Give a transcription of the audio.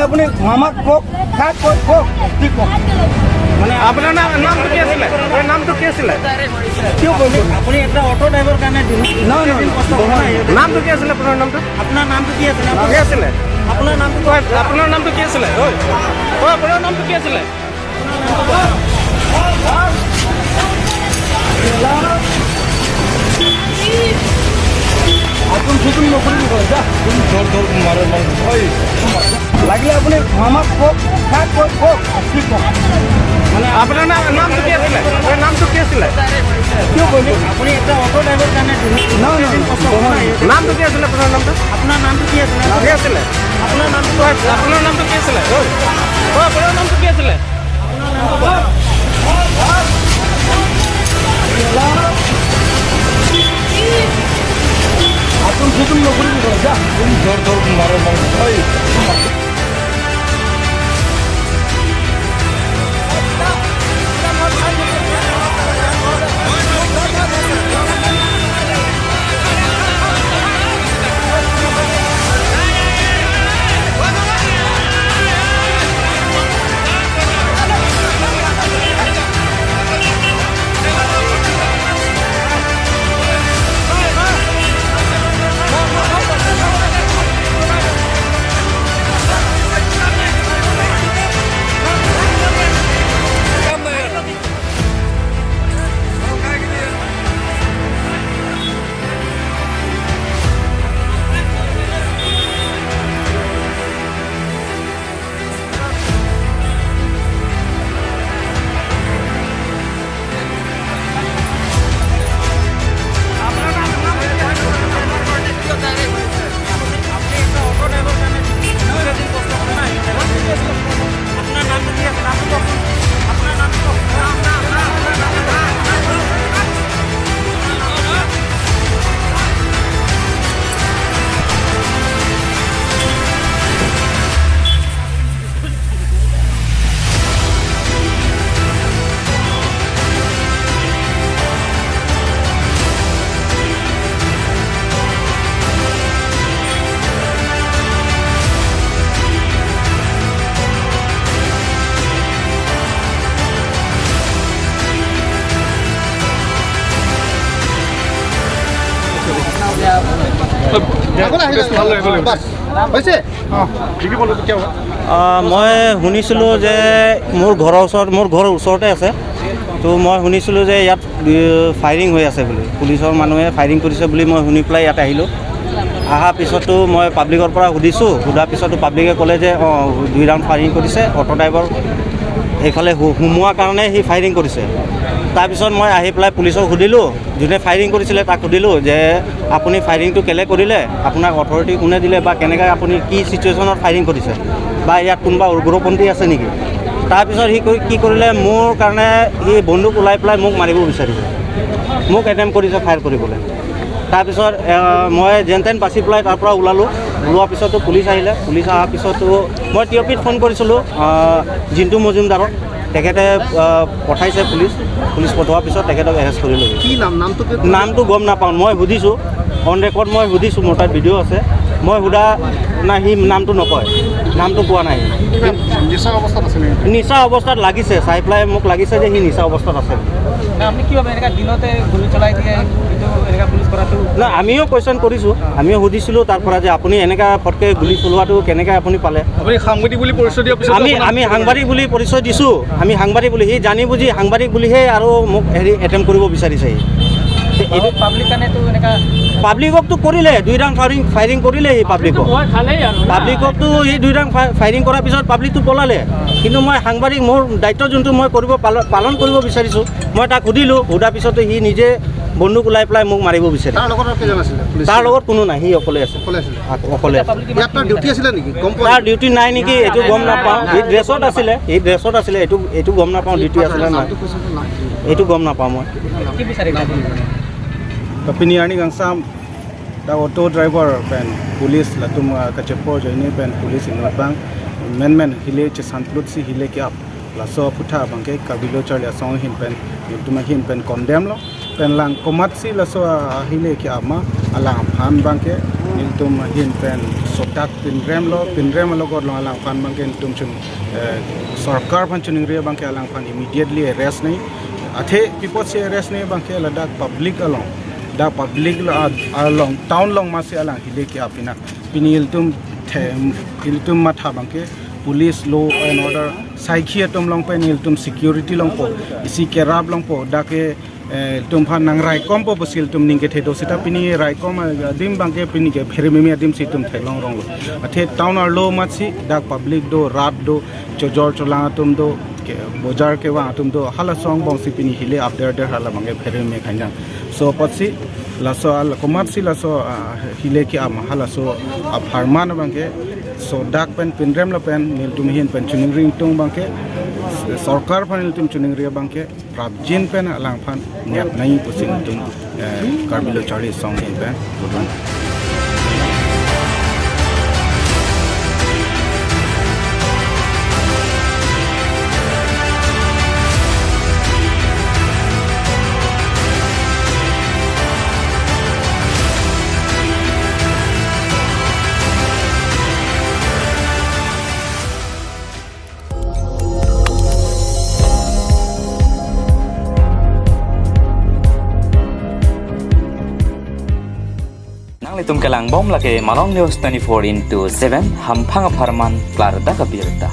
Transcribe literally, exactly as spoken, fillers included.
আপুনি মামাক কওক, কাক কয় কওক, কি কওক? মানে আপোনাৰ নাম, নামটো কি আছিলে? আপোনাৰ নামটো কি আছিলে? কিয় কয়? আপুনি এটা অটো ড্ৰাইভাৰ কাৰণে দিন, না, না, দিন না, কষ্ট নহয়। নামটো কি আছিলে আপোনাৰ নামটো? আপোনাৰ নামটো কি আছিলে? কি আছিলে? আপোনাৰ নামটো কওক। আপোনাৰ নামটো কি আছিলে? ঐ, ঐ, আপোনাৰ নামটো কি আছিলে? লাগিলে আপুনি মামাক কওক, কাক কওক, কওক, কি কওক? মানে আপোনাৰ নাম, নামটো কি আছিলে? আপোনাৰ নামটো কি আছিলে? কিয় কৈছে? আপুনি এটা অটো ড্ৰাইভাৰ কাৰণে দিন, না, না, না, কষ্ট নহয়। নামটো কি আছিলে আপোনাৰ নামটো? আপোনাৰ নামটো কি আছিলে? কি আছিলে? আপোনাৰ নামটো কওক। আপোনাৰ নামটো কি আছিলে? ঐ, ঐ, আপোনাৰ নামটো কি আছিলে? আগলৈ আহিলে। বাছ। হৈছে? কি কি ক'লে, কিয়? আহ, মই শুনিছিলোঁ যে মোৰ ঘৰৰ ওচৰত, মোৰ ঘৰৰ ওচৰতে আছে। তো মই শুনিছিলোঁ যে ইয়াত, এ, ফায়াৰিং হৈ আছে বুলি, পুলিচৰ মানুহে ফায়াৰিং কৰিছে বুলি মই শুনি পেলাই ইয়াত আহিলোঁ। অহাৰ পিছতো মই পাব্লিকৰ পৰা সুধিছোঁ, সোধাৰ পিছতো পাব্লিকে ক'লে যে, "অ, দুই ৰাউণ্ড ফায়াৰিং কৰিছে, অটো ড্ৰাইভাৰ এইফালে সো-, সোমোৱাৰ কাৰণে সি ফায়াৰিং কৰিছে।" তাৰপিছত মই আহি পেলাই পুলিচক সুধিলোঁ, যোনে ফায়াৰিং কৰিছিলে তাক সুধিলোঁ যে, "আপুনি ফায়াৰিংটো কেলে কৰিলে? আপোনাক অথৰিটি কোনে দিলে বা কেনেকৈ আপুনি কি চিটুৱেশ্যনত ফায়াৰিং কৰিছে বা ইয়াত কোনোবা উগ্ৰপন্থী আছে নেকি?" তাৰপিছত সি কৰি, কি কৰিলে, মোৰ কাৰণে সি বন্দুক ওলাই পেলাই মোক মাৰিব বিচাৰিছে, মোক এটেম্প কৰিছে ফায়াৰ কৰিবলৈ। তাৰপিছত, এ, মই যেন তেন বাচি পেলাই তাৰ পৰা ওলালোঁ। ওলোৱাৰ পিছতো পুলিচ আহিলে, পুলিচ অহাৰ পিছতো মই টি অ' পিত ফোন কৰিছিলোঁ, আ, জিন্তু মজুমদাৰক। তেখেতে, আহ, পঠাইছে পুলিচ। পুলিচ পঠোৱাৰ পিছত তেখেতক এৰেষ্ট কৰি লৈ গৈছে। কি নাম? নামটো কি? নামটো গম নাপাওঁ, মই সুধিছোঁ। অন ৰেকৰ্ড মই সুধিছোঁ, মোৰ তাত ভিডিঅ' আছে। মই সোধা নাই, সি নামটো নকয়, নামটো কোৱা নাই। কিবা নিচা অৱস্থাত আছে নেকি? নিচা অৱস্থাত লাগিছে, চাই পেলাই মোক লাগিছে যে সি নিচা অৱস্থাত আছে। না, আপুনি কি ভাবে এনেকা দিনতে গুলী চলাই দিয়ে, এইটো এনেকা পুলিচ কৰাটো? না, আমিও কুৱেশ্যন কৰিছোঁ, আমিও সুধিছিলোঁ তাৰ পৰা যে আপুনি এনেকা ফটকে গুলী চলোৱাটো কেনেকে আপুনি পালে? আপুনি সাংবাদিক বুলি পৰিচয় দিয়া পিছত আমি, আপোনাক আমি সাংবাদিক বুলি পৰিচয় দিছোঁ। আমি সাংবাদিক বুলি, সি জানি বুজি সাংবাদিক বুলিহে আৰু মোক হেৰি এটেম্প কৰিব বিচাৰিছে সি। এইটো পাব্লিক কাৰণেতো এনেকা পাব্লিককতো কৰিলে, দুই ৰাউণ্ড ফায়াৰিং, ফায়াৰিং কৰিলে সি পাব্লিকক। ভয় খালেই আৰু না। পাব্লিককতো সি দুই ৰাউণ্ড ফাই-, ফায়াৰিং কৰাৰ পিছত পাব্লিকটো পলালে। কিন্তু মই সাংবাদিক, মোৰ দায়িত্ব যোনটো মই কৰিব, পাল-, পালন কৰিব বিচাৰিছোঁ। মই তাক সুধিলোঁ, সোধাৰ পিছতে সি নিজে বন্দুক ওলাই পেলাই মোক মাৰিব বিচাৰে। তাৰ লগত আৰু কেইজন আছিলে? পুলিচ? তাৰ লগত কোনো নাই, সি অকলে আছে। অকলে আছিলে? আক-, অকলে আছে। ইয়াত তাৰ ডিউটি আছিলে নেকি? গম পোৱা তাৰ নেকি? ডিউটি নাই নেকি, এইটো গম নাপাওঁ। সি ড্ৰেছত আছিলে, সি ড্ৰেছত আছিলে, এইটো, এইটো গম নাপাওঁ, ডিউটি আছিলে নাই। নামটো কৈছে নে নাই? এইটো গম নাপাওঁ মই। Kapini arni kangsam ta auto driver pen police latum, ah, kachepho ajoine pen police inut abang menmen hile chesan plutsi hile ke-ap. Laso aputhak abangke Karbi Lo Charli Asong ahin pen, itum ahin pen condemn lo. Pen lang komatsi laso, ah, hile ke-ap ma, alang aphan abangke Ilitum ahin pen sodak pinrem lo, pinrem lo, got long alangphan abangke ilitum chun, eh, sorkar aphan chiningri abangke alangphan immediately arrest nangji. Athe pi apotsi arrest nangji abangke ladak public along, dak public lo a-, along town along amatsi alang hile ke-ap pinang. Pini ilitum the, ilitum matha abangke police law and order saikhi atum along pen ilitum security longpo, isi kerap longpo, dak ke, eh, ilitum aphan nangraikompo pusi ilitum ning kethe do seta pini raikom adim abangke pini ke pherememe adim si ilitum theklong rong lo. Athe town arlo amatsi dak public do, rat do, chojor cholang atum do, ke, bojar kevang atum do, halaso angbong si pini hile apder der hala abangke pherememe khanjang. So apotsi laso al komatsi laso, ah, hile ke-ap ma halaso apharman abangke sodak pen pinrem lapen nelitum ahin pen chiningri ingtung abangke sorkar aphan nelitum chiningri abangke prapjin pen alangphan nep nangji pusi nelitum, eh, Karbi Lo Charli Asong ahin pen pudun. Nanglitum kelang bom lake Malong News twenty-four into seven, hamphang apharman klardak abirta.